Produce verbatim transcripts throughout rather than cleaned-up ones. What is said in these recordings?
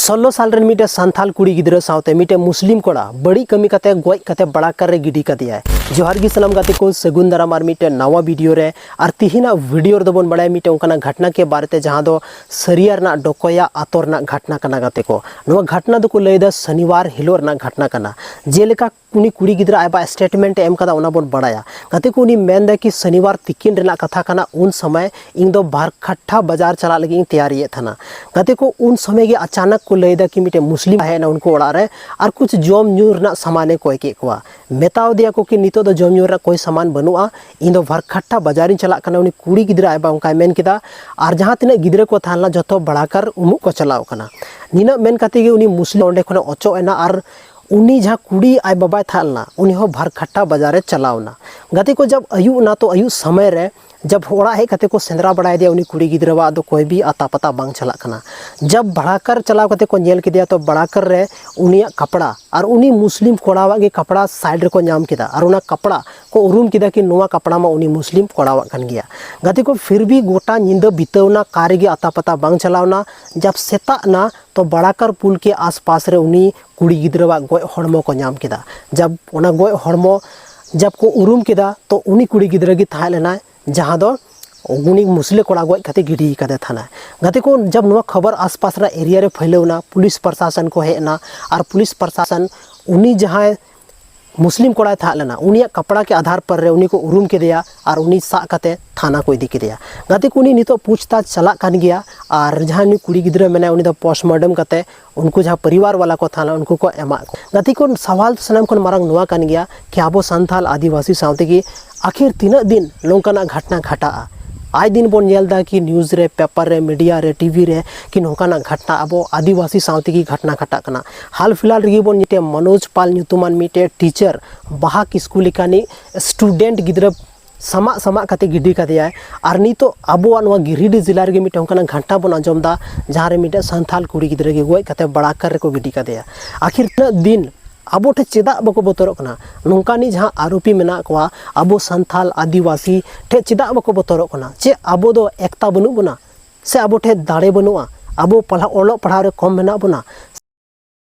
ᱥᱳᱞᱞᱳ ᱥᱟᱞ ᱨᱮᱱ ᱢᱤᱫᱴᱮᱱ ᱥᱟᱱᱛᱟᱞ ᱠᱩᱲᱤ ᱜᱤᱫᱽᱨᱟᱹ ᱥᱟᱶᱛᱮ ᱢᱤᱫᱴᱮᱱ ᱢᱩᱥᱞᱤᱢ ᱠᱚᱲᱟ ᱵᱟᱹᱲᱤᱡ ᱠᱟᱹᱢᱤ ᱠᱟᱛᱮ ᱜᱚᱡ ᱠᱟᱛᱮ ᱵᱟᱲᱟᱠᱟᱨ ᱨᱮ ᱜᱤᱰᱤ ᱠᱟᱫᱮᱭᱟᱭ᱾ ᱡᱚᱦᱟᱨ ᱜᱮ ᱥᱟᱱᱟᱢ ᱜᱟᱛᱮ ᱠᱚ, ᱥᱟᱹᱜᱩᱱ ᱫᱟᱨᱟᱢ ᱟᱨ ᱢᱤᱫᱴᱮᱱ ᱱᱟᱣᱟ ᱵᱷᱤᱰᱤᱭᱳ ᱨᱮ᱾ ᱟᱨ ᱛᱤᱦᱤᱧᱟᱜ ᱵᱷᱤᱰᱤᱭᱳ ᱨᱮᱫᱚ ᱵᱚᱱ ᱵᱟᱲᱟᱭᱟ ᱢᱤᱫᱴᱮᱱ ᱚᱱᱠᱟᱱᱟᱜ ᱜᱷᱟᱴᱱᱟ ᱠᱮ ᱵᱟᱨᱮ ᱛᱮ, ᱡᱟᱦᱟᱸ ᱫᱚ ᱥᱟᱹᱨᱤᱭᱟ ᱨᱮᱱᱟᱜ ᱰᱚᱠᱚᱭᱟ ᱟᱛᱳ ᱨᱮᱱᱟᱜ ᱜᱷᱟᱴᱱᱟ ᱠᱟᱱᱟ ᱜᱟᱛᱮ ᱠᱚ᱾ ᱱᱚᱣᱟ ᱜᱷᱟᱴᱱᱟ ᱫᱚᱠᱚ ᱞᱟᱹᱭᱫᱟ ᱥᱚᱱᱤᱣᱟᱨ ᱦᱤᱞᱳᱜ ᱨᱮᱱᱟᱜ ᱜᱷᱟᱴᱱᱟ ᱠᱟᱱᱟ᱾ ᱡᱮᱞᱮᱠᱟ ᱩᱱᱤ ᱠᱩᱲᱤ ᱜᱤᱫᱽᱨᱟᱹ ᱟᱡ ᱵᱟᱵᱟ ᱥᱴᱮᱴᱢᱮᱱᱴ ᱮ ᱮᱢ ᱠᱟᱫᱟ, ᱚᱱᱟ ᱵᱚᱱ ᱵᱟᱲᱟᱭᱟ᱾ ᱜᱟᱛᱮ ᱠᱚ, ᱩᱱᱤ ᱢᱮᱱᱫᱟᱭ ᱠᱤ ᱥᱚᱱᱤᱣᱟᱨ ᱛᱤᱠᱤᱱ ᱨᱮᱱᱟᱜ ᱠᱟᱛᱷᱟ ᱠᱟᱱᱟ, ᱩᱱ ᱥᱚᱢᱚᱭ ᱤᱧ ᱫᱚ ᱵᱷᱟᱨᱠᱷᱟᱴᱴᱟ ᱵᱟᱡᱟᱨ ᱪᱟᱞᱟᱜ ᱞᱟᱹᱜᱤᱫ ᱤᱧ ᱛᱮᱭᱟᱨᱤᱭᱮᱫ ᱛᱟᱦᱮᱱᱟ᱾ ᱜᱟᱛᱮ ᱠᱚ, ᱩᱱ ᱥᱚᱢᱚᱭ ᱜᱮ ᱟᱪᱟᱱᱟᱠ ᱠᱚ ᱞᱟᱹᱭᱫᱟ ᱠᱤ ᱢᱤᱫᱴᱮᱱ ᱢᱩᱥᱞᱤᱢ ᱦᱮᱡ ᱮᱱᱟ ᱩᱱᱠᱩ ᱚᱲᱟᱜ ᱨᱮ ᱟᱨ ᱠᱩᱪ ᱡᱚᱢ ᱧᱩ ᱨᱮᱱᱟᱜ ᱥᱟᱢᱟᱱᱮ ᱠᱚᱭ ᱠᱮᱫ ᱠᱚᱣᱟ᱾ ᱢᱮᱛᱟᱣ ᱫᱮᱭᱟ ᱠᱚ ᱠᱤ ᱱᱤᱛᱚᱜ ᱫᱚ ᱡᱚᱢ ᱧᱩ ᱨᱮᱱᱟᱜ ᱠᱳᱭ ᱥᱟᱢᱟᱱ ᱵᱟᱹᱱᱩᱜᱼᱟ, ᱤᱧ ᱫᱚ ᱵᱷᱟᱨᱠᱷᱟᱴᱴᱟ ᱵᱟᱡᱟᱨᱤᱧ ᱪᱟᱞᱟᱜ ᱠᱟᱱᱟ᱾ ᱩᱱᱤ ᱠᱩᱲᱤ ᱜᱤᱫᱽᱨᱟᱹ ᱟᱡ ᱵᱟᱵᱟ ᱚᱱᱠᱟᱭ ᱢᱮᱱ ᱠᱮᱫᱟ᱾ ᱟᱨ ᱡᱟᱦᱟᱸ ᱛᱤᱱᱟᱹᱜ ᱜᱤᱫᱽᱨᱟᱹ ᱠᱚ ᱛᱟᱦᱮᱸ ᱞᱮᱱᱟ ᱡᱚᱛᱚ ᱵᱟᱲᱟᱠᱟᱨ ᱩᱢᱩᱜ ᱠᱚ ᱪᱟᱞᱟᱣ ᱠᱟᱱᱟ᱾ ᱱᱤᱱᱟᱹᱜ ᱢᱮᱱ ᱠᱟᱛᱮ ᱜᱮ ᱩᱱᱤ ᱢᱩᱥᱞᱤᱢ ᱚᱸᱰᱮ ᱠᱷᱚᱱᱮ ᱚᱪᱚᱜ ᱮᱱᱟ ᱟᱨ ᱩᱱᱤ ᱡᱟᱦᱟᱸ ᱠᱩᱲᱤ ᱟᱡ ᱵᱟᱵᱟᱭ ᱛᱟᱦᱮᱸ ᱞᱮᱱᱟ, ᱩᱱᱤ ᱦᱚᱸ ᱵᱷᱟᱨᱠᱷᱟᱴᱴᱟ ᱵᱟᱡᱟᱨ ᱮ ᱪᱟᱞᱟᱣ ᱮᱱᱟ᱾ ᱜᱟᱛᱮ ᱠᱚ, ᱡᱟᱵ ᱟᱹᱭᱩᱵ ᱮᱱᱟ, ᱛᱚ ᱟᱹᱭᱩᱵ ᱥᱚᱢᱚᱭ ᱨᱮ ᱡᱟᱵ ᱚᱲᱟᱜ ᱦᱮᱡ ᱠᱟᱛᱮ ᱠᱚ ᱥᱮᱸᱫᱽᱨᱟ ᱵᱟᱲᱟᱭᱮᱫᱮᱭᱟ, ᱩᱱᱤ ᱠᱩᱲᱤ ᱜᱤᱫᱽᱨᱟᱹᱣᱟᱜ ᱫᱚ ᱠᱚᱭ ᱵᱤ ᱟᱛᱟ ᱯᱟᱛᱟ ᱵᱟᱝ ᱪᱟᱞᱟᱜ ᱠᱟᱱᱟ᱾ ᱡᱟᱵ ᱵᱷᱟᱲᱟᱠᱟᱨ ᱪᱟᱞᱟᱣ ᱠᱟᱛᱮ ᱠᱚ ᱧᱮᱞ ᱠᱮᱫᱮᱭᱟ, ᱛᱚ ᱵᱟᱲᱟᱠᱟᱨ ᱨᱮ ᱩᱱᱤᱭᱟᱜ ᱠᱟᱯᱲᱟ ᱟᱨ ᱩᱱᱤ ᱢᱩᱥᱞᱤᱢ ᱠᱚᱲᱟᱣᱟᱜ ᱜᱮ ᱠᱟᱯᱲᱟ ᱥᱟᱭᱤᱰ ᱨᱮᱠᱚ ᱧᱟᱢ ᱠᱮᱫᱟ, ᱟᱨ ᱚᱱᱟ ᱠᱟᱯᱲᱟ ᱠᱚ ᱩᱨᱩᱢ ᱠᱮᱫᱟ ᱠᱤ ᱱᱚᱣᱟ ᱠᱟᱯᱲᱟ ᱢᱟ ᱩᱱᱤ ᱢᱩᱥᱞᱤᱢ ᱠᱚᱲᱟᱣᱟᱜ ᱠᱟᱱ ᱜᱮᱭᱟ᱾ ᱜᱟᱛᱮ ᱠᱚ, ᱯᱷᱤᱨ ᱵᱷᱤ ᱜᱚᱴᱟ ᱧᱤᱫᱟᱹ ᱵᱤᱛᱟᱹᱣ ᱮᱱᱟ, ᱚᱠᱟ ᱨᱮᱜᱮ ᱟᱛᱟ ᱯᱟᱛᱟ ᱵᱟᱝ ᱪᱟᱞᱟᱣ ᱮᱱᱟ᱾ ᱡᱟᱵ ᱥᱮᱛᱟᱜ ᱮᱱᱟ, ᱛᱚ ᱵᱟᱲᱟᱠᱟᱨ ᱯᱩᱞ ᱠᱮ ᱟᱥᱯᱟᱥ ᱨᱮ ᱩᱱᱤ ᱠᱩᱲᱤ ᱜᱤᱫᱽᱨᱟᱹᱣᱟᱜ ᱜᱚᱡ ᱦᱚᱲᱢᱚ ᱠᱚ ᱧᱟᱢ ᱠᱮᱫᱟ᱾ ᱡᱟᱵ ᱚᱱᱟ ᱜᱚᱡ ᱦᱚᱲᱢᱚ ᱡᱟᱵ ᱠᱚ ᱩᱨᱩᱢ ᱠᱮᱫᱟ, ᱛᱚ ᱩᱱᱤ ᱠᱩᱲᱤ ᱜᱤᱫᱽᱨᱟᱹ ᱜᱮ ᱛᱟᱦᱮᱸ ᱞᱮᱱᱟᱭ, ᱡᱟᱦᱟᱸ ᱫᱚ ᱩᱱᱤ ᱢᱩᱥᱞᱟᱹ ᱠᱚᱲᱟ ᱜᱚᱡ ᱠᱟᱛᱮ ᱜᱤᱰᱤ ᱠᱟᱫᱮ ᱛᱟᱦᱮᱱᱟ᱾ ᱜᱟᱛᱮ ᱠᱚ, ᱡᱟᱵ ᱱᱚᱣᱟ ᱠᱷᱚᱵᱚᱨ ᱟᱥᱯᱟᱥ ᱨᱮᱱᱟᱜ ᱮᱨᱤᱭᱟ ᱨᱮ ᱯᱷᱟᱹᱭᱞᱟᱹᱣ ᱮᱱᱟ, ᱯᱩᱞᱤᱥ ᱯᱨᱚᱥᱟᱥᱚᱱ ᱠᱚ ᱦᱮᱡ ᱮᱱᱟ, ᱟᱨ ᱯᱩᱞᱤᱥ ᱯᱨᱚᱥᱟᱥᱚᱱ ᱩᱱᱤ ᱡᱟᱦᱟᱸᱭ ᱢᱩᱥᱞᱤᱢ ᱠᱚᱲᱟᱭ ᱛᱟᱦᱮᱸ ᱞᱮᱱᱟ, ᱩᱱᱤᱭᱟᱜ ᱠᱟᱯᱲᱟ ᱠᱮ ᱟᱫᱷᱟᱨ ᱯᱟᱨ ᱨᱮ ᱩᱱᱤ ᱠᱚ ᱩᱨᱩᱢ ᱠᱮᱫᱮᱭᱟ ᱟᱨ ᱩᱱᱤ ᱥᱟᱵ ᱠᱟᱛᱮ ᱛᱷᱟᱱᱟ ᱠᱚ ᱤᱫᱤ ᱠᱮᱫᱮᱭᱟ᱾ ᱜᱟᱛᱮ ᱠᱚ, ᱩᱱᱤ ᱱᱤᱛᱚᱜ ᱯᱩᱪᱷᱛᱟᱪᱷ ᱪᱟᱞᱟᱜ ᱠᱟᱱ ᱜᱮᱭᱟ, ᱟᱨ ᱡᱟᱦᱟᱸᱭ ᱩᱱᱤ ᱠᱩᱲᱤ ᱜᱤᱫᱽᱨᱟᱹ ᱢᱮᱱᱟᱭᱟ, ᱩᱱᱤ ᱫᱚ ᱯᱳᱥᱴᱢᱚᱨᱴᱮᱢ ᱠᱟᱛᱮ ᱩᱱᱠᱩ ᱡᱟᱦᱟᱸ ᱯᱚᱨᱤᱵᱟᱨ ᱣᱟᱞᱟ ᱠᱚ ᱛᱟᱦᱮᱸ ᱞᱮᱱᱟ, ᱩᱱᱠᱩ ᱠᱚ ᱮᱢᱟᱜ ᱠᱚ᱾ ᱜᱟᱛᱮ ᱠᱚ, ᱥᱟᱣᱟᱞ ᱫᱚ ᱥᱟᱱᱟᱢ ᱠᱷᱚᱱ ᱢᱟᱨᱟᱝ ᱱᱚᱣᱟ ᱠᱟᱱ ᱜᱮᱭᱟ ᱠᱤ ᱟᱵᱚ ᱥᱟᱱᱛᱟᱞ ᱟᱹᱫᱤᱵᱟᱹᱥᱤ ᱥᱟᱶ ᱛᱮᱜᱮ ᱟᱹᱠᱷᱤᱨ ᱛᱤᱱᱟᱹᱜ ᱫᱤᱱ ᱱᱚᱝᱠᱟᱱᱟᱜ ᱜᱷᱟᱴᱱᱟ ᱜᱷᱟᱴᱟᱜᱼᱟ? ᱟᱭ ᱫᱤᱱ ᱵᱚᱱ ᱧᱮᱞ ᱮᱫᱟ ᱠᱤ ᱱᱤᱭᱩᱡᱽ ᱨᱮ, ᱯᱮᱯᱟᱨ ᱨᱮ, ᱢᱤᱰᱤᱭᱟ ᱨᱮ, ᱴᱤᱵᱷᱤ ᱨᱮ ᱠᱤ ᱱᱚᱝᱠᱟᱱᱟᱜ ᱜᱷᱟᱴᱱᱟ ᱟᱵᱚ ᱟᱹᱫᱤᱵᱟᱹᱥᱤ ᱥᱟᱶ ᱛᱮᱜᱮ ᱜᱷᱟᱴᱱᱟ ᱜᱷᱟᱴᱟᱜ ᱠᱟᱱᱟ᱾ ᱦᱟᱞ ᱯᱷᱤᱞᱦᱟᱞ ᱨᱮᱜᱮ ᱵᱚᱱ ᱧᱮᱞ ᱢᱚᱱᱳᱡᱽ ᱯᱟᱞ ᱧᱩᱛᱩᱢᱟᱱ ᱢᱤᱫᱴᱮᱡ ᱴᱤᱪᱟᱨ ᱵᱟᱦᱟ ᱠᱤᱥᱠᱩ ᱞᱮᱠᱟᱱᱤᱡ ᱥᱴᱩᱰᱮᱱᱴ ᱜᱤᱫᱽᱨᱟᱹ ᱥᱟᱢᱟᱜ ᱥᱟᱢᱟᱜ ᱠᱟᱛᱮ ᱜᱤᱰᱤ ᱠᱟᱫᱮᱭᱟᱭ᱾ ᱟᱨ ᱱᱤᱛᱚᱜ ᱟᱵᱚᱣᱟᱜ ᱱᱚᱣᱟ ᱜᱤᱨᱤᱰᱤ ᱡᱮᱞᱟ ᱨᱮᱜᱮ ᱢᱤᱫᱴᱮᱱ ᱚᱱᱠᱟᱱᱟᱜ ᱜᱷᱟᱴᱱᱟ ᱵᱚᱱ ᱟᱸᱡᱚᱢ ᱮᱫᱟ, ᱡᱟᱦᱟᱸ ᱨᱮ ᱢᱤᱫᱴᱮᱱ ᱥᱟᱱᱛᱟᱞ ᱠᱩᱲᱤ ᱜᱤᱫᱽᱨᱟᱹ ᱜᱮ ᱜᱚᱡ ᱠᱟᱛᱮ ᱵᱟᱲᱟᱠᱟᱨ ᱨᱮᱠᱚ ᱜᱤᱰᱤ ᱠᱟᱫᱮᱭᱟ᱾ ᱟᱹᱠᱷᱤᱨ ᱛᱤᱱᱟᱹᱜ ᱫᱤᱱ ᱟᱵᱚ ᱴᱷᱮᱱ ᱪᱮᱫᱟᱜ ᱵᱟᱠᱚ ᱵᱚᱛᱚᱨᱚᱜ ᱠᱟᱱᱟ? ᱱᱚᱝᱠᱟᱱᱤᱡ ᱡᱟᱦᱟᱸ ᱟᱨᱳᱯᱤ ᱢᱮᱱᱟᱜ ᱠᱚᱣᱟ ᱟᱵᱚ ᱥᱟᱱᱛᱟᱞ ᱟᱹᱫᱤᱵᱟᱹᱥᱤ ᱴᱷᱮᱱ ᱪᱮᱫᱟᱜ ᱵᱟᱠᱚ ᱵᱚᱛᱚᱨᱚᱜ ᱠᱟᱱᱟ? ᱪᱮᱫ ᱟᱵᱚ ᱫᱚ ᱮᱠᱛᱟ ᱵᱟᱹᱱᱩᱜ ᱵᱚᱱᱟ? ᱥᱮ ᱟᱵᱚ ᱴᱷᱮᱱ ᱫᱟᱲᱮ ᱵᱟᱹᱱᱩᱜᱼᱟ? ᱟᱵᱚ ᱯᱟᱲᱦᱟᱣ, ᱚᱞᱚᱜ ᱯᱟᱲᱦᱟᱣ ᱨᱮ ᱠᱚᱢ ᱢᱮᱱᱟᱜ ᱵᱚᱱᱟ᱾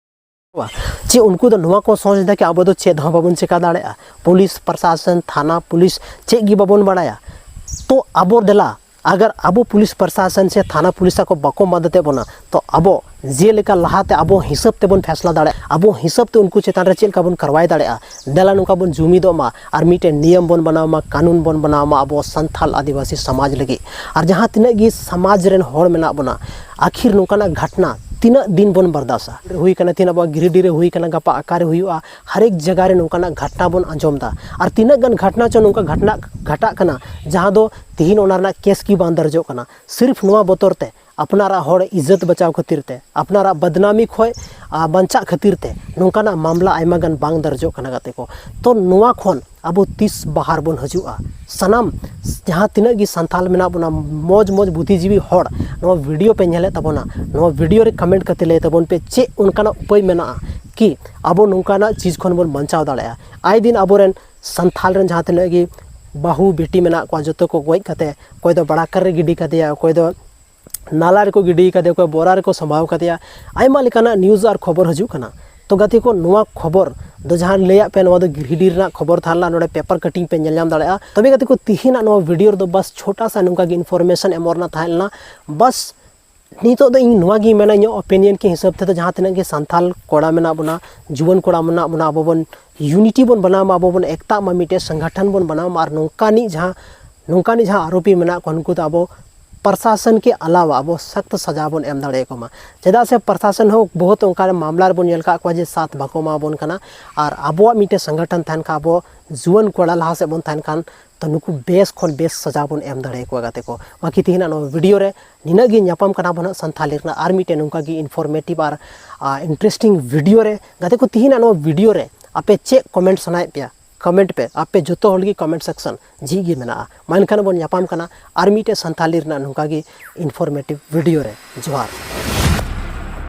ᱪᱮ ᱩᱱᱠᱩ ᱫᱚ ᱱᱚᱣᱟ ᱠᱚ ᱥᱚᱪ ᱮᱫᱟ ᱠᱤ ᱟᱵᱚ ᱫᱚ ᱪᱮᱫ ᱦᱚᱸ ᱵᱟᱵᱚᱱ ᱪᱮᱠᱟ ᱫᱟᱲᱮᱭᱟᱜᱼᱟ? ᱯᱩᱞᱤᱥ ᱯᱨᱚᱥᱟᱥᱚᱱ, ᱛᱷᱟᱱᱟ ᱯᱩᱞᱤᱥ ᱪᱮᱫ ᱜᱮ ᱵᱟᱵᱚᱱ ᱵᱟᱲᱟᱭᱟ᱾ ᱛᱚ ᱟᱵᱚ ᱫᱮᱞᱟ, ᱟᱜᱟᱨ ᱟᱵᱚ ᱯᱩᱞᱤᱥ ᱯᱨᱚᱥᱟᱥᱚᱱ ᱥᱮ ᱛᱷᱟᱱᱟ ᱯᱩᱞᱤᱥ ᱟᱠᱚ ᱵᱟᱠᱚ ᱢᱟᱫᱟᱫ ᱮᱫ ᱵᱚᱱᱟ, ᱛᱚ ᱟᱵᱚ ᱡᱮᱞᱮᱠᱟ ᱞᱟᱦᱟᱛᱮ ᱟᱵᱚ ᱦᱤᱥᱟᱹᱵ ᱛᱮᱵᱚᱱ ᱯᱷᱮᱥᱞᱟ ᱫᱟᱲᱮᱭᱟᱜᱼᱟ, ᱟᱵᱚ ᱦᱤᱥᱟᱹᱵ ᱛᱮ ᱩᱱᱠᱩ ᱪᱮᱛᱟᱱ ᱨᱮ ᱪᱮᱫ ᱞᱮᱠᱟ ᱵᱚᱱ ᱠᱟᱨᱣᱟᱭ ᱫᱟᱲᱮᱭᱟᱜᱼᱟ, ᱫᱮᱞᱟ ᱱᱚᱝᱠᱟ ᱵᱚᱱ ᱡᱩᱢᱤᱫᱚᱜ ᱢᱟ ᱟᱨ ᱢᱤᱫᱴᱮᱱ ᱱᱤᱭᱚᱢ ᱵᱚᱱ ᱵᱮᱱᱟᱣ ᱢᱟ, ᱠᱟᱹᱱᱩᱱ ᱵᱚᱱ ᱵᱮᱱᱟᱣ ᱢᱟ ᱟᱵᱚ ᱥᱟᱱᱛᱟᱞ ᱟᱹᱫᱤᱵᱟᱹᱥᱤ ᱥᱚᱢᱟᱡᱽ ᱞᱟᱹᱜᱤᱫ᱾ ᱟᱨ ᱡᱟᱦᱟᱸ ᱛᱤᱱᱟᱹᱜ ᱜᱮ ᱥᱚᱢᱟᱡᱽ ᱨᱮᱱ ᱦᱚᱲ ᱢᱮᱱᱟᱜ ᱵᱚᱱᱟ, ᱟᱹᱠᱷᱤᱨ ᱱᱚᱝᱠᱟᱱᱟᱜ ᱜᱷᱟᱴᱱᱟ ᱛᱤᱱᱟᱹᱜ ᱫᱤᱱ ᱵᱚᱱ ᱵᱟᱨᱫᱟᱥᱟ? ᱦᱩᱭ ᱠᱟᱱᱟ, ᱛᱤᱦᱤᱧ ᱟᱵᱚᱣᱟᱜ ᱜᱤᱨᱤᱰᱤ ᱨᱮ ᱦᱩᱭ ᱠᱟᱱᱟ, ᱜᱟᱯᱟ ᱚᱠᱟᱨᱮ ᱦᱩᱭᱩᱜᱼᱟ, ᱦᱟᱨᱮᱠ ᱡᱟᱭᱜᱟ ᱨᱮ ᱱᱚᱝᱠᱟᱱᱟᱜ ᱜᱷᱟᱴᱱᱟ ᱵᱚᱱ ᱟᱸᱡᱚᱢ ᱮᱫᱟ᱾ ᱟᱨ ᱛᱤᱱᱟᱹᱜ ᱜᱟᱱ ᱜᱷᱟᱴᱱᱟ ᱪᱚ ᱱᱚᱝᱠᱟ ᱜᱷᱟᱴᱱᱟ ᱜᱷᱟᱴᱟᱜ ᱠᱟᱱᱟ, ᱡᱟᱦᱟᱸ ᱫᱚ ᱛᱤᱦᱤᱧ ᱚᱱᱟ ᱨᱮᱱᱟᱜ ᱠᱮᱥ ᱜᱮ ᱵᱟᱝ ᱫᱟᱨᱡᱚᱜ ᱠᱟᱱᱟ᱾ ᱥᱤᱨᱯᱷ ᱱᱚᱣᱟ ᱵᱚᱛᱚᱨ ᱛᱮ, ᱟᱯᱱᱟᱨᱟᱜ ᱦᱚᱲ ᱤᱡᱽᱡᱚᱛ ᱵᱟᱪᱟᱣ ᱠᱷᱟᱹᱛᱤᱨ ᱛᱮ, ᱟᱯᱱᱟᱨᱟᱜ ᱵᱟᱫᱱᱟᱢᱤ ᱠᱷᱚᱱ, ᱟ, ᱵᱟᱧᱪᱟᱜ ᱠᱷᱟᱹᱛᱤᱨ ᱛᱮ ᱱᱚᱝᱠᱟᱱᱟᱜ ᱢᱟᱢᱞᱟ ᱟᱭᱢᱟ ᱜᱟᱱ ᱵᱟᱝ ᱫᱟᱨᱡᱚᱜ ᱠᱟᱱᱟ, ᱜᱟᱛᱮ ᱠᱚ᱾ ᱛᱚ ᱱᱚᱣᱟ ᱠᱷᱚᱱ ᱟᱵᱚ ᱛᱤᱥ ᱵᱟᱦᱟᱨ ᱵᱚᱱ ᱦᱤᱡᱩᱜᱼᱟ? ᱥᱟᱱᱟᱢ ᱡᱟᱦᱟᱸ ᱛᱤᱱᱟᱹᱜ ᱜᱮ ᱥᱟᱱᱛᱟᱞ ᱢᱮᱱᱟᱜ ᱵᱚᱱᱟ, ᱢᱚᱡᱽ ᱢᱚᱡᱽ ᱵᱩᱫᱽᱫᱷᱤᱡᱤᱵᱤ ᱦᱚᱲ, ᱱᱚᱣᱟ ᱵᱷᱤᱰᱤᱭᱳ ᱯᱮ ᱧᱮᱞᱮᱫ ᱛᱟᱵᱚᱱᱟ, ᱱᱚᱣᱟ ᱵᱷᱤᱰᱤᱭᱳ ᱨᱮ ᱠᱚᱢᱮᱱᱴ ᱠᱟᱛᱮ ᱞᱟᱹᱭ ᱛᱟᱵᱚᱱ ᱯᱮ, ᱪᱮᱫ ᱚᱱᱠᱟᱱᱟᱜ ᱩᱯᱟᱹᱭ ᱢᱮᱱᱟᱜᱼᱟ ᱠᱤ ᱟᱵᱚ ᱱᱚᱝᱠᱟᱱᱟᱜ ᱪᱤᱡᱽ ᱠᱷᱚᱱ ᱵᱚᱱ ᱵᱟᱧᱪᱟᱣ ᱫᱟᱲᱮᱭᱟᱜᱼᱟ? ᱟᱭ ᱫᱤᱱ ᱟᱵᱚᱨᱮᱱ ᱥᱟᱱᱛᱟᱞ ᱨᱮᱱ ᱡᱟᱦᱟᱸ ᱛᱤᱱᱟᱹᱜ ᱜᱮ ᱵᱟᱹᱦᱩ ᱵᱤᱴᱤ ᱢᱮᱱᱟᱜ ᱠᱚᱣᱟ, ᱡᱚᱛᱚ ᱠᱚ ᱜᱚᱡ ᱠᱟᱛᱮ, ᱚᱠᱚᱭ ᱫᱚ ᱵᱟᱲᱟᱠᱟᱨ ᱨᱮ ᱜᱤᱰᱤ ᱠᱟᱫᱮᱭᱟ, ᱚᱠᱚᱭ ᱫᱚ ᱱᱟᱞᱟ ᱨᱮᱠᱚ ᱜᱤᱰᱤ ᱠᱟᱫᱮᱭᱟ, ᱚᱠᱚᱭ ᱵᱚᱨᱟ ᱨᱮᱠᱚ ᱥᱟᱢᱵᱟᱣ ᱠᱟᱫᱮᱭᱟ, ᱟᱭᱢᱟ ᱞᱮᱠᱟᱱᱟᱜ ᱱᱤᱭᱩᱡᱽ ᱟᱨ ᱠᱷᱚᱵᱚᱨ ᱦᱤᱡᱩᱜ ᱠᱟᱱᱟ᱾ ᱛᱚ ᱜᱟᱛᱮ ᱠᱚ, ᱱᱚᱣᱟ ᱠᱷᱚᱵᱚᱨ ᱫᱚ ᱡᱟᱦᱟᱸᱧ ᱞᱟᱹᱭᱟᱫ ᱯᱮ, ᱱᱚᱣᱟ ᱫᱚ ᱜᱤᱨᱤᱰᱤ ᱨᱮᱱᱟᱜ ᱠᱷᱚᱵᱚᱨ ᱛᱟᱦᱮᱸ ᱞᱮᱱᱟ, ᱱᱚᱰᱮ ᱯᱮᱯᱟᱨ ᱠᱟᱴᱤᱝ ᱯᱮ ᱧᱮᱞ ᱧᱟᱢ ᱫᱟᱲᱮᱭᱟᱜᱼᱟ᱾ ᱛᱚᱵᱮ ᱜᱟᱛᱮ ᱠᱚ, ᱛᱤᱦᱤᱧᱟᱜ ᱱᱚᱣᱟ ᱵᱷᱤᱰᱤᱭᱳ ᱨᱮᱫᱚ ᱵᱟᱥ ᱪᱷᱳᱴᱟ ᱥᱟ ᱱᱚᱝᱠᱟ ᱜᱮ ᱤᱱᱯᱷᱚᱨᱢᱮᱥᱚᱱ ᱮᱢᱚᱜ ᱨᱮᱱᱟᱜ ᱛᱟᱦᱮᱸ ᱞᱮᱱᱟ᱾ ᱵᱟᱥ ᱱᱤᱛᱚᱜ ᱫᱚ ᱤᱧ ᱱᱚᱣᱟ ᱜᱤᱧ ᱢᱮᱱᱟ, ᱤᱧᱟᱹᱜ ᱚᱯᱤᱱᱤᱭᱚᱱ ᱠᱤ ᱦᱤᱥᱟᱹᱵ ᱛᱮᱫᱚ, ᱡᱟᱦᱟᱸ ᱛᱤᱱᱟᱹᱜ ᱜᱮ ᱥᱟᱱᱛᱟᱞ ᱠᱚᱲᱟ ᱢᱮᱱᱟᱜ ᱵᱚᱱᱟ, ᱡᱩᱣᱟᱹᱱ ᱠᱚᱲᱟ ᱢᱮᱱᱟᱜ ᱵᱚᱱᱟ, ᱟᱵᱚ ᱵᱚᱱ ᱭᱩᱱᱤᱴᱤ ᱵᱚᱱ ᱵᱮᱱᱟᱣ ᱢᱟ, ᱟᱵᱚ ᱵᱚᱱ ᱮᱠᱛᱟᱜ ᱢᱟ, ᱢᱤᱫᱴᱮᱡ ᱥᱚᱝᱜᱚᱴᱷᱚᱱ ᱵᱚᱱ ᱵᱮᱱᱟᱣ ᱢᱟ, ᱟᱨ ᱱᱚᱝᱠᱟᱱᱤᱡ ᱡᱟᱦᱟᱸ, ᱱᱚᱝᱠᱟᱱᱤᱡ ᱡᱟᱦᱟᱸ ᱟᱨᱳᱯᱤ ᱢᱮᱱᱟᱜ ᱠᱚᱣᱟ, ᱩᱱᱠᱩ ᱫᱚ ᱟᱵᱚ ᱯᱨᱚᱥᱟᱥᱚᱱ ᱠᱮ ᱟᱞᱟᱣᱟ ᱟᱵᱚ ᱥᱚᱠᱛ ᱥᱟᱡᱟ ᱵᱚᱱ ᱮᱢ ᱫᱟᱲᱮᱭᱟᱠᱚ ᱢᱟ᱾ ᱪᱮᱫᱟᱜ ᱥᱮ ᱯᱨᱚᱥᱟᱥᱚᱱ ᱦᱚᱸ ᱵᱚᱦᱩᱛ ᱚᱱᱠᱟᱱ ᱢᱟᱢᱞᱟ ᱨᱮᱵᱚᱱ ᱧᱮᱞ ᱠᱟᱜ ᱠᱚᱣᱟ ᱡᱮ ᱥᱟᱛᱷ ᱵᱟᱠᱚ ᱮᱢᱟ ᱵᱚᱱ ᱠᱟᱱᱟ᱾ ᱟᱨ ᱟᱵᱚᱣᱟᱜ ᱢᱤᱫᱴᱮᱡ ᱥᱚᱝᱜᱚᱴᱷᱚᱱ ᱛᱟᱦᱮᱱ ᱠᱷᱟᱱ, ᱟᱵᱚ ᱡᱩᱣᱟᱹᱱ ᱠᱚᱲᱟ ᱞᱟᱦᱟ ᱥᱮᱫ ᱵᱚᱱ ᱛᱟᱦᱮᱱ ᱠᱷᱟᱱ, ᱛᱚ ᱱᱩᱠᱩ ᱵᱮᱥ ᱠᱷᱚᱱ ᱵᱮᱥ ᱥᱟᱡᱟ ᱵᱚᱱ ᱮᱢ ᱫᱟᱲᱮᱭᱟᱠᱚᱣᱟ ᱜᱟᱛᱮ ᱠᱚ᱾ ᱵᱟᱠᱤ ᱛᱮᱦᱮᱧᱟᱜ ᱱᱚᱣᱟ ᱵᱷᱤᱰᱤᱭᱳ ᱨᱮ ᱱᱤᱱᱟᱹᱜ ᱜᱮ᱾ ᱧᱟᱯᱟᱢ ᱠᱟᱱᱟ ᱵᱚᱱ ᱦᱟᱸᱜ ᱥᱟᱱᱛᱷᱟᱞᱤ ᱨᱮᱱᱟᱜ ᱟᱨ ᱢᱤᱫᱴᱮᱱ ᱱᱚᱝᱠᱟ ᱜᱮ ᱤᱱᱯᱷᱚᱨᱢᱮᱴᱤᱵᱷ ᱟᱨ, ᱟ, ᱤᱱᱴᱟᱨᱮᱥᱴᱤᱝ ᱵᱷᱤᱰᱤᱭᱳ ᱨᱮ᱾ ᱜᱟᱛᱮ ᱠᱚ, ᱛᱮᱦᱮᱧᱟᱜ ᱱᱚᱣᱟ ᱵᱷᱤᱰᱤᱭᱳ ᱨᱮ ᱟᱯᱮ ᱪᱮᱫ ᱠᱚᱢᱮᱱᱴ ᱥᱟᱱᱟᱭᱮᱫ ᱯᱮᱭᱟ? ᱠᱚᱢᱮᱱᱴ ᱯᱮ, ᱟᱯᱮ ᱡᱚᱛᱚ ᱦᱚᱲ ᱜᱮ ᱠᱚᱢᱮᱱᱴ ᱥᱮᱠᱥᱚᱱ ᱡᱷᱤᱡ ᱜᱮ ᱢᱮᱱᱟᱜᱼᱟ᱾ ᱢᱟ ᱮᱱᱠᱷᱟᱱ ᱵᱚᱱ ᱧᱟᱯᱟᱢ ᱠᱟᱱᱟ ᱟᱨ ᱢᱤᱫᱴᱮᱡ ᱥᱟᱱᱛᱷᱟᱞᱤ ᱨᱮᱱᱟᱜ ᱱᱚᱝᱠᱟ ᱜᱮ ᱤᱱᱯᱷᱚᱨᱢᱮᱴᱤᱵᱷ ᱵᱷᱤᱰᱤᱭᱳ ᱨᱮ᱾ ᱡᱚᱦᱟᱨ᱾